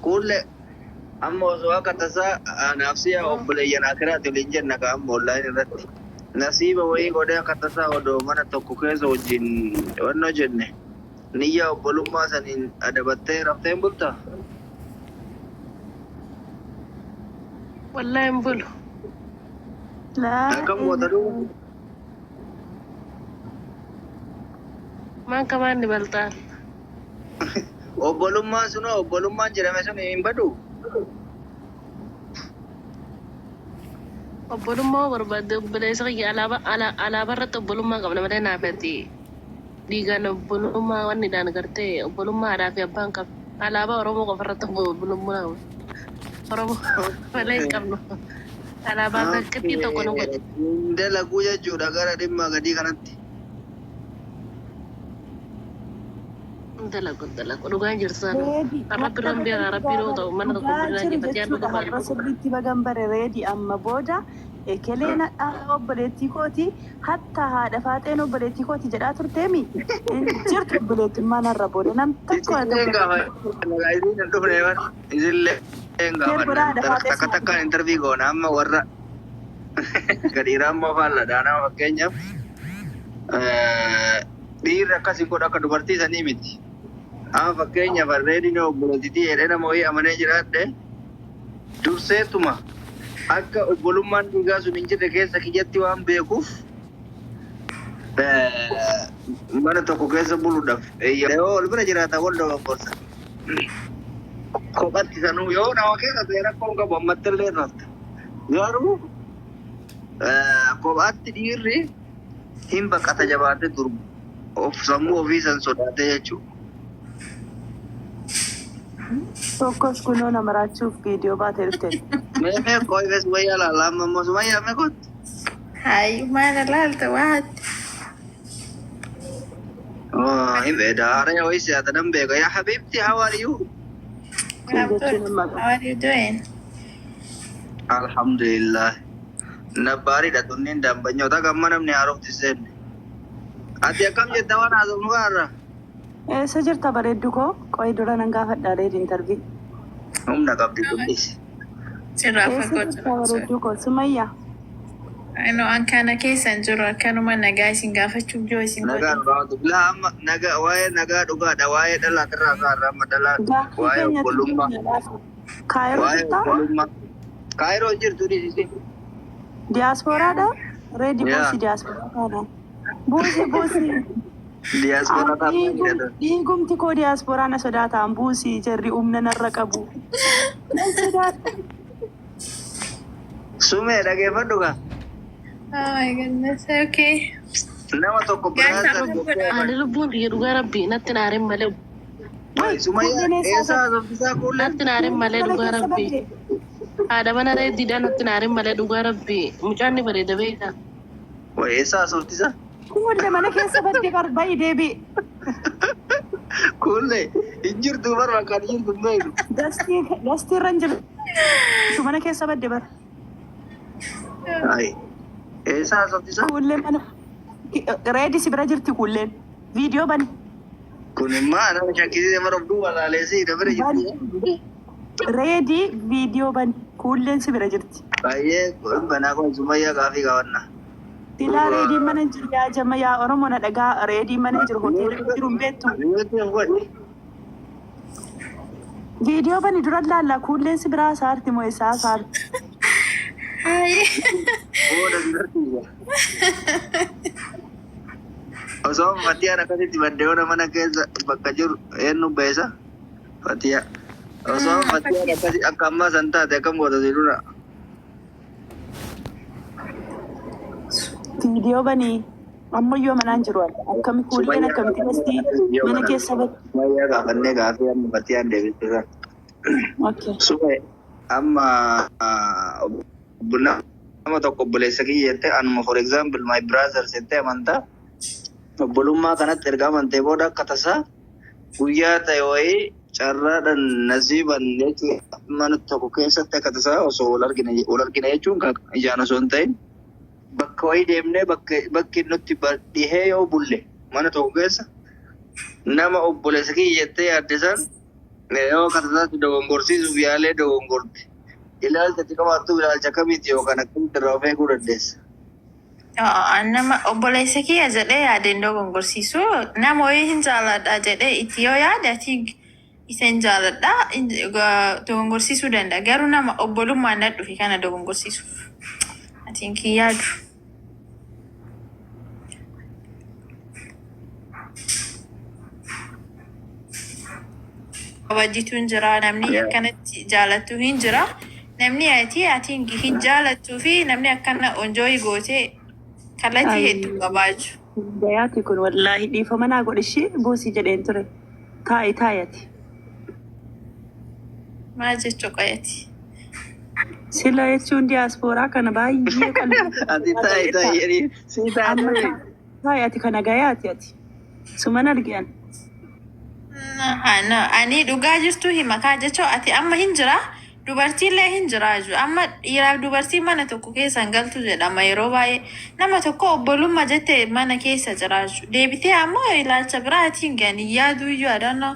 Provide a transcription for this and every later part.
Kuulle amma osoo akka tasaa anaaf si'a obboleeyyan akiraati waliin jenna ka amma online irratti. Nasiiba wayii godhee akka tasaa odoo mana tokko keessa wajjin wannoo jenne niyyaa obbolummaa saniin adabattee raftee hin bultaa? Wallahi hin bulu. Laa Akkam goota duuba? Maan kamaan ni balxaan. Obbolummaan sunoo obbolummaan jedhame sun hin baduu? Obbolummaa hoo barbaadde obboleessa kiyya alaaba ala alaaba irratti obbolummaa qabna malee naaf ati dhiigaan obbolummaa wannidhaan gartee obbolummaa haadhaa fi abbaan qabna. Alaabaa Oromoo qofa irratti obbolummaa qabna. Oromoo malee hin qabnu. Alaabaa takkittii tokko nu godhe. Hin dalaguu jechuudha gara dhimma gadii kanatti. Hin dalagu hin dalagu dhugaan jirtu sanuma. Reedi Kan rabbi wanta irra hin bagan beekaa rabbi dhugaa yeroo bare ta'u mana tokko dhugaa birraa jiru jeffatti yaadnu jechuudha dhugaa har'a sirriitti bagan bare reedi amma booda ekeleen hadhaa obboleettii kooti hatta haadha faaxeen obboleettii kooti jedhaa turteemi hin jirtu obboleettummaan har'a booda nam tokko ati Isinillee obboleettii kooti gaafa isin hin dhufne bar isinillee keer gaafanna godhaa haadha faaxee takka simaa takkaan fida. interview goona amma warra gadhiiraa immoo faalladha nama fakkeenyaaf dhiirri akkas hin godhu akka dubartii sanii miti. Amma fakkeenyaaf reediin obboleettitii jedhee nama wayii amanee jiraadhe durseetuma akka obbolummaan dhiigaa sun hin jirre keessa kiyyatti waan beekuuf mana tokko keessa buluudhaaf yoo wal bira jiraatan wal dogongorsa. Kophatti sanuu yoo nama keessa ta'e rakkoo hin qabu ammatti illee rafta. Garuu kophaatti dhiirri hin baqata jabaatee dur of sammuu ofii san sodaatee jechuudha. Tokkos kunoo na maraachuuf viidiyoo baatee dhufte. Mee mee qoy bes wayyaa laala amma immoo sumayyaa mee kottu. Hayi maal laalta waat. Oh, hin beeda haaraya wayii si'aata nan beeka. Yaa habiibti how are you? Kun I'm jechuun good. hin maqu. How are you doing? Alhamdulillah. Nabbaariidha tunniin dambanyoota gamma namni haarofti seenne. Ati akkam jetta waan haasofnu kanarra? Eessa jirta bareeddu koo? Qoyi dura nan gaafadha reedi interview. Humna qabdi dubbisi. Sirraa Eessa fagoo jirta jira. Sorry. bareedduu koo? Sumayya. I know an kana keessa hin jiru akkanuma nagaa isin gaafachuuf yoo isin Nagaa godhe. dhugaatu. Laa amma nagaa waa'ee nagaa dhugaadha. Waa'ee dhalaa irraa kaarra amma dhalaa Gaaffii waa'ee keenya obbolummaa. Kaayiroo Waa'ee jirtaa? obbolummaa. Kaayiroo hin jirtu dhiisisi. Diyaaspooraadha? Reedi Yaa. buusi diyaaspooraa kaana. Buusi buusi. Diyaaspooraa taa'aa jedhan. Dhiigumti koo diyaaspooraa na sodaataan buusi jarri humna narra qabu. Nan sodaadha. Sumee dhageeffadhu gaa. Oh my goodness. Okay. Nama tokko Gaariidha. brother jettee Ani lubbuun kiyya dhugaa rabbii natti hin aarin malee Wai, Sumayyaa kuuleen eessaa eessaa badde? haasofsiisaa kuuleen? natti hin aarin malee Mana dhugaa keessa rabbii. badde? Haadha mana reediidhaa natti hin aarin malee dhugaa rabbii. Mucaan ni bareeda beektaa. Wai eessaa haasofsiisaa? Kuulle mana keessa badde bar ba'i deebi'i. Kuulle hin jirtu bar bakka ani jirtu hin beektu. Dastii dastii irra hin jirtu mana keessa badde bar. Ai eessaa haasofsiisaa? Kuullee mana reedi si bira jirti kuulleen. Viidiyoo bani. Kun immoo nama shakkisiisee bara of duuba laaleessii na bira Bani. jirti. Reedi viidiyoo bani. Kuulleen si bira jirti. Baay'ee banaa kun Sumayyaa gaafii qabanna. Silaa reediin mana hin jiru yaa jama yaa Oromoo na dhagaa reediin mana hin jiru hoteela jiru hin beektu. Mute of godhi. Viidiyoo bani dura laalla kuulleen si biraa saarti moo isaa saarti. Hayi. Booda dubartiidha. Osoo Fatiyaan akkasitti badde yoona mana keessa bakka jiru eenyu beesa? Fatiyaa. Osoo Fatiyaan akkasi akka ammaa san taate akkam goota si dura? Viidiyoo bani ammayyuu manaan jiru akkami kuulleen akkamitti gasti mana keessa badde. Sumayyaa gaafannee gaafii amma Fatiyaan deebiste sana. Okay. Sumee amma nama tokko obboleessa kiyya jettee anuma for example my brother jettee amantaa obbolummaa kanatti erga amantee booda akka tasaa guyyaa ta'e wayii carraadhaan nasiiban jechuudha mana tokko keessatti akka tasaa osoo wal argine wal argine jechuun kan ijaan osoo hin ta'in bakka wayii deemnee bakka bakki nutti dhihee yoo bulle mana tokko keessa nama obboleessa kiyya jettee yaadde san Yoo kan taate dogongorsiisuuf yaalee dogongorte. Ilaalcha ati qabaattu ilaalcha akkamiiti yookaan akkamitti irraa of eeguu dandeessa? Nama obboleessa kiyya jedhee yaadeen dogongorsiisu, nama wayii hin jaaladha jedhee itti yoo yaade, ati isa hin jaaladha dogongorsiisuu danda'a. Garuu nama obbolummaan na dhufe kana dogongorsiisuuf ati hin yaadu. Kabajitu hin jira, namni akkanatti jaalattu hin jira. Namni ati hin jaalattuu fi namni akkana enjoy gootee kallattii hedduu qabaachuu. Gayaati kun wallaahi dhiifama naa godhishii buusii jedheen ture. Taa'i, taa'ati. Maal jechuu qoyati? Sila jechuun diyaaspooraa kana baay'ee qalbii. Ati taa'i, taa'i jedhii sii Amma taatee. taa'i ati, kana gayaati ati. Suman argiyan. Ani dhugaa jirtu hima kaa jechuun ati amma hin jira, dubartiillee hin jira jechuudha. Amma dhiiraaf dubartiin mana tokko keessa hin galtu jedhama yeroo baay'ee. Nama tokko obbolummaa jettee mana keessa jira jechuudha. Deebitee ammoo ilaalcha biraatiin gani yaaduu iyyuu adanna.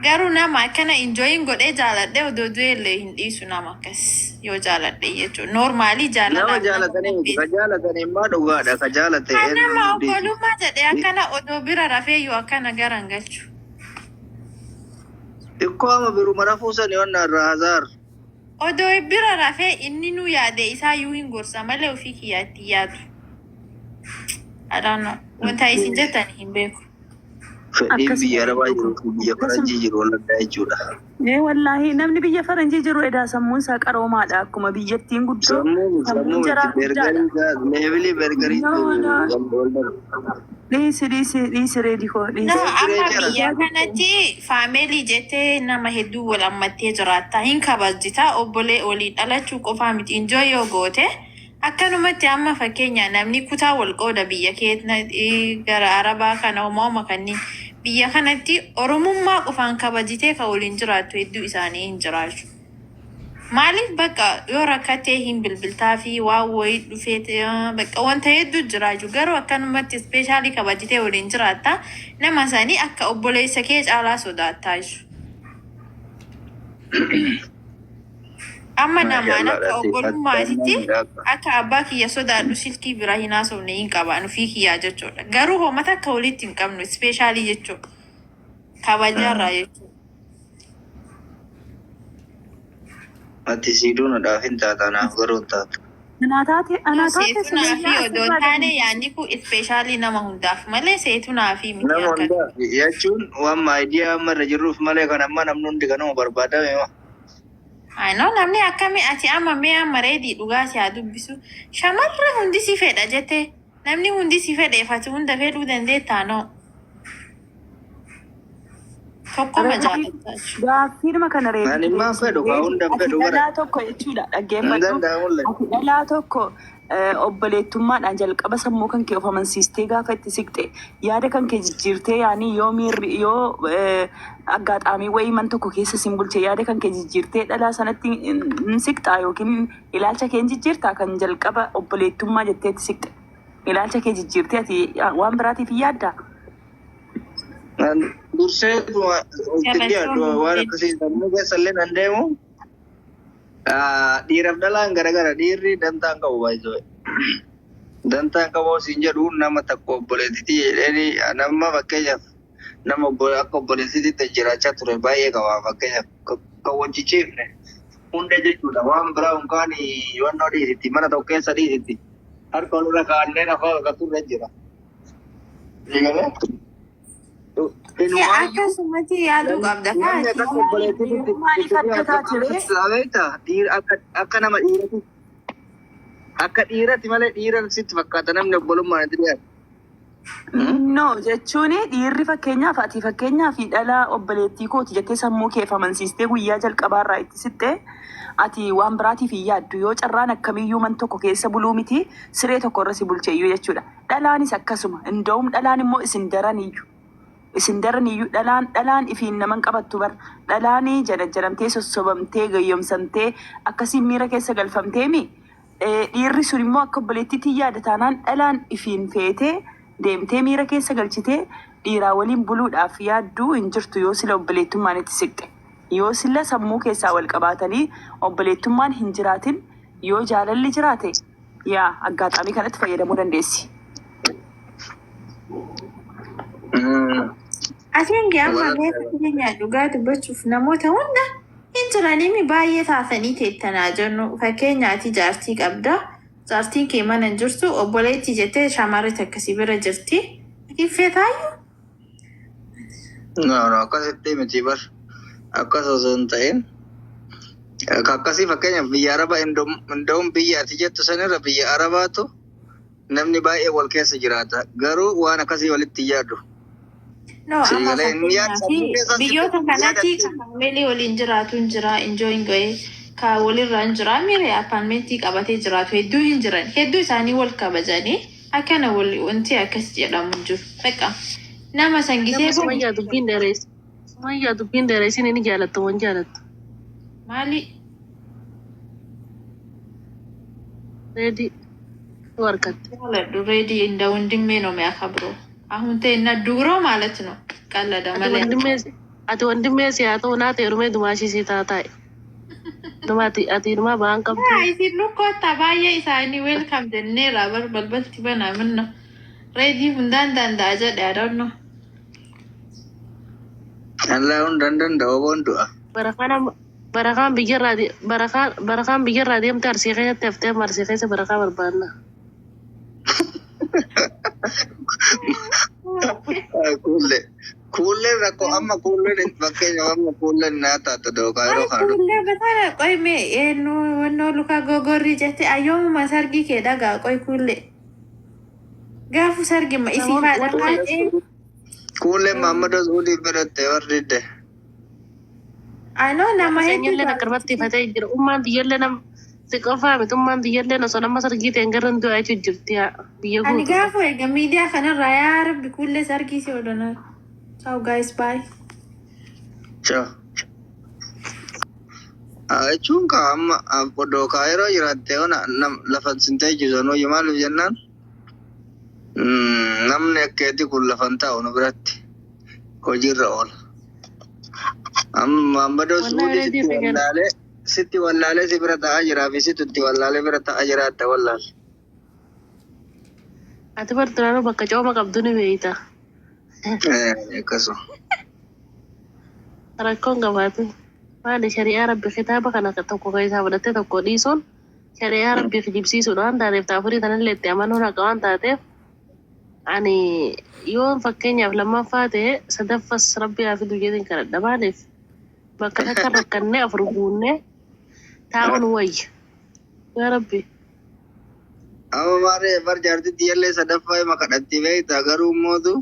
Garuu nama akkana enjoyin godhee jaaladhee odoo du'eellee hin dhiisu nama akkas yoo jaaladhe jechuudha. Normally Nama jaalalaaf nama jaalatanii miti. Ka jaalatanii immoo dhugaadha. Ka jaalate Kan nama eenyu dhiisu. obbolummaa jedhee akkana odoo bira rafee iyyuu akkana gara hin galchu. Xiqqoo ama biruma rafuu sani onna irraa hazaar. Odoo bira rafee inni nu yaade isaa iyyuu hin gorsa malee ofii kiyyaa itti yaadu. I don't know. Wanta isin jettan hin beeku. Fedhiin Akkasuma. biyya Arabaa jiruu fi biyya faranjii jiru wal addaa jechuudha. Ee wallaahi, namni biyya faranjii jiru edaa sammuun isaa qaroomaadha, akkuma biyyattiin guddoo Sammuu sammuun sammuu jaraa miti guddaadha. burgerii levelii burgerii No, no. Dhiisi, dhiisi, dhiisi, reedi koo No, dhiisi. amma Jara. biyya kanatti family jettee nama hedduu wal ammattee jiraatta. Hin kabajjita, obbolee waliin dhalachuu qofaa miti. Enjoy yoo goote akkanumatti amma fakkeenya namni kutaa wal qooda biyya keenya gara Arabaa kana homaa kanneen biyya kanatti Oromummaa qofaan kabajitee kan waliin jiraattu hedduu isaanii hin jiraatu. Maaliif bakka yoo rakkatee hin bilbiltaa fi waan wayii dhufee bakka wanta hedduu jira jechuudha. Garuu akkanumatti specially kabajitee waliin jiraatta, nama sanii akka obboleessa kee caalaa sodaattaa jechuudha. Amma namaan akka obbolummaatitti akka abbaa kiyya sodaadhu silkii bira hin haasofne hin qaban ofii kiyyaa jechuudha. Garuu hoomata akka walitti hin qabnu specially jechuudha. Kabajaarraa jechuudha. Ati siiduu na dhaaf hin taata, anaaf garuu hin taatu. Anaa taate, anaa taate. Seetunaa fi Sumayyaa odoo hin asirraa taane yaadni kun specially nama hundaaf malee seetunaa fi miti Nama akka. hundaaf jechuun waan idea amma irra jirruuf malee kan amma namni hundi kanuma barbaadame ma. Ano namni akkami ati amma mee amma reedii dhugaa si haa dubbisu, shamarra hundi si fedha jette, namni hundi si fedheef ati hunda fedhuu dandeettaa? No, tokkoma jaalattaa jechuudha. Gaaffiidhuma kana reedu. Ani immoo fedhu kaa hunda Ati fedhu bara. dhalaa tokko jechuudha Hin dhaggeeffadhu. danda'amulle. Ati dhalaa tokko obboleettummaadhaan jalqaba sammuu kan kee of amansiistee gaafa itti siqxe, yaada kan kee jijjiirtee, yaanii yoo miirri yoo aggaxaamii wayii man tokko keessa sin bulche, yaada kan kee jijjiirtee dhalaa sanatti hin siqxaa yookiin ilaalcha kee hin jijjiirtaa? Kan jalqaba obboleettummaa jettee itti siqxe, ilaalcha kee jijjiirtee ati waan biraatiif hin yaaddaa? Dursee itti dhiyaadhu waan akkasii sammuu keessa illee nan deemu. Dhiiraaf dhalaan garagara, dhiirri dantaan qabu baay'isoo. Dantaan qabu siin jedhu, nama tokko obboleettitii jedhanii nama fakkeenyaaf nama akka obboleettitiitti jiraachaa ture baay'ee qaba, fakkeenyaaf kan wajji ciifne hunda jechuudha. Waan biraa unkaan wannoo dhiisitti, mana tokko keessa dhiisitti, harka walirra kaa'annee afaan akka turre jira. Eegalee? Inumaayyuu Akkasumatti yaaduu qabda namni kaati. akka obboleettitiitti Maaliif adda taate ree? beektaa? Dhiira akka nama dhiirati, akka dhiirati malee dhiira sitti fakkaata namni obbolummaan itti dhiyaatu. No, jechuun dhiirri fakkeenyaaf ati fakkeenyaaf dhala obboleettii kooti jettee sammuu kee amansiistee guyyaa jalqabaarraa itti sitte, ati waan biraatiif hin yaaddu yoo carraan akkamiyyuu man tokko keessa buluu miti siree tokko irra si bulcheeyyuu jechuudha. Dhalaanis akkasuma, inda'um dhalaan immoo isin daraniyyuu. Isin daraniyyuu dhalaan ifiin naman qabattu bar, dhalaanii jala jalamtee sossobamtee gayyomsamtee akkasiin miira keessa galfamteemi. Dhiirri sun immoo akka obboleettiitti yaada taanaan, dhalaan ifiin feetee deemtee miira keessa galchitee dhiiraa waliin buluudhaaf yaadduu hin jirtu yoo sila obboleettummaan itti siqxe. Yoo silla sammuu keessaa wal qabaatanii obboleettummaan hin jiraatin, yoo jaalalli jiraate, yaa aggaxaamii kanatti fayyadamuu dandeessi. Atiin amma mee fakkeenya dhugaa dubbachuuf namoota hunda hin jiranii baay'ee taatanii teettanaa jennu, fakkeenya ati jaartii qabda. Jaartiin kee mana hin jirtu, obboleettii jettee shamarri takka si bira jirti. Ati feetaayyuu? No, akkasitti miti bar. Akkas osoo hin ta'in. Akkasii fakkeenyaaf biyya Arabaa, inda'uun biyya ati jettu sanirra biyya Arabaatu namni baay'ee wal keessa jiraata. Garuu waan akkasii walitti hin yaadu. No, amma Siigalee inni yaada fakkeenyaaf sammuu keessaa biyyoota kanatti yaada kan family waliin jiraatu hin jira, enjoying godhee ka walirra hin jira, miire apartmentii qabatee jiraatu hedduu hin jiran. Hedduu isaanii wal kabajanii akkana wal wanti akkas jedhamu hin jiru. Bakka nama sangisee Nama Sumayyaa dubbiin dheereessi. Sumayyaa dubbiin dheeressin, inni jaalattu waan jaalattu. Maali? Reedii nu harkatte. Jaaladhu reedii እንደ ወንድሜ ነው የሚያከብረው። አሁን ተይና ድሮ ማለት ነው ቀለደ Ati መለ wandimee, ati wandimee si haa ta'u naa ta'e rumee dumaashii si taa taa'e. Numa ati numa ba'aan qabdu. Isin kottaa baay'ee isaanii welcome jenneera bar, balbalti banaa minna. Reedii hundaan danda'a jedhe, I don't know. Allah hundaan danda'u boon du'a. Barakaan amma barakaan biyyarraa barakaan biyyarraa deemte Arsii keessatti haftee, amma Arsii keessa barakaa barbaanna. Kuullee. Kuulleen rakkoo amma kuulleen, fakkeenyaaf amma kuulleen naa taate dookaa yeroo kana dhufu. Kuullee bataara qoy mee eenyu wannoo luka gogorrii jette ayyoomuma sargii kee dhagaa qoy kuullee. Gaafu sargima isii Namoonni faadha warri baay'ee. Kuulleen Maammadoo Suudii biratti warri didde. Anoo nama hedduu Sanyillee akkanumatti ifatee jira. Ummaan biyyallee nama si qofaa miti, ummaan biyyallee osoo nama sargii ta'een gara du'aa jechuun jirti yaa biyya Ani guutuu. gaafa erga miidiyaa kanarraa yaa rabbi kuullee sargii si odonaa. Ciao guys, bye. Ciao. Jechuun kaa amma odoo kaa yeroo jiraatte ona lafa sin teechisan hojii, maaliif jennaan namni akkeetti kun lafan taa'u nu biratti hojiirra oola. Amma Maammadoo Wallahi Suudii reedii sitti figan. wallaalee, sitti wallaalee si bira taa'aa jiraa fi sitti itti wallaalee bira taa'aa jiraatte wallaale. Ati bar duraanuu bakka cooma qabdu ni beeyta. Akkasuma. Rakkoon qabaate maali, shari'aa rabbi kitaaba kana tokko keessaa fudhattee tokko dhiisuun shari'aa rabbii kijibsiisuudha waan taateef, taafurii tanallee itti amanuun haqa waan taateef, ani yoo fakkeenyaaf lammaffaa ta'e sadaffas rabbi haa fidu jedhin kadhadha. Maaliif bakka takka rakkannee afur guunnee taa'uun wayya, yaa rabbi. Amma maarree bar jaartii tiyyallee sadaffaa hima kadhatti beektaa, garuu mootu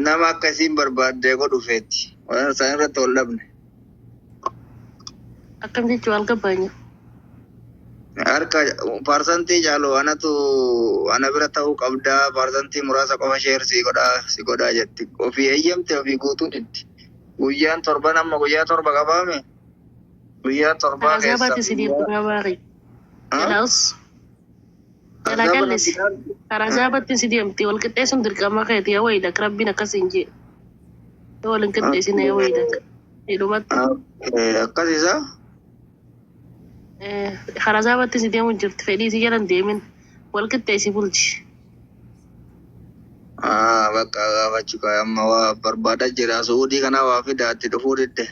nama akkasiin barbaaddee godhu feeti. Waan isaan irratti wal dhabne. Akkam jechuu wal gabbaanya. Harka percentii caalu anatu ana bira ta'uu qabdaa, percentii muraasa qofa share si godhaa jetti. Ofii eeyyamte, ofii guutuu diddi. Guyyaan torban amma guyyaa 7 qabaame. Guyyaa 7 keessa. Karaa si deemtu gabaari. Jalaus jalaa qallisi. Karaa zaabatti si deemti, wal qixxeessuun dirqama keeti yaa wayidak, rabbiin akkas hin jee. Yoo wal hin qixxeessine yaa wayidak. Hidhumatti. Akkas isaa. Karaa zaabatti si deemu jirti, fedhii si jalan deemin, wal qixxeessi bulchi. Bakka gaafachuu kaa amma waa barbaadaa jira. Suudii kana waa fidaatti dhufuu didde.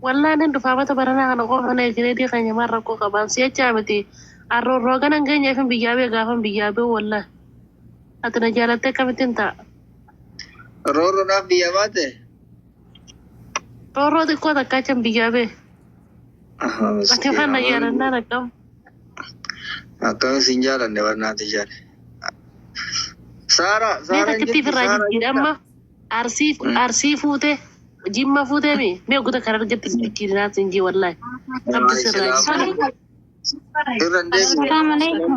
Wallaan hin dhufaa mata baranaa kana qofa na eegireetii keenya maal rakkoo qabaan si'achaa miti. Arroorroo ganan geenyeef biyyaa bee gaafan biyyaa bee wallaa. Ati na jaalattee akkamittiin ta'a? Roorroodhaaf biyya baate? Roorroo xiqqoo takka achan biyyaa bee. Ati waan na jaalannaan akkam? Akkami sin jaalanne barnaati jaale. Saara, Mee Saara hin takkitti jirtu, ofirraa Saara jijjiire jirta. amma Arsii, Arsii fuute, Jimma fuutee mi mee guta kan argatti jijjiirinaas hin jee, wallaahi. Rabbi sirraa jijjiire. Irra hin deebi'u. Assalamu alaikum.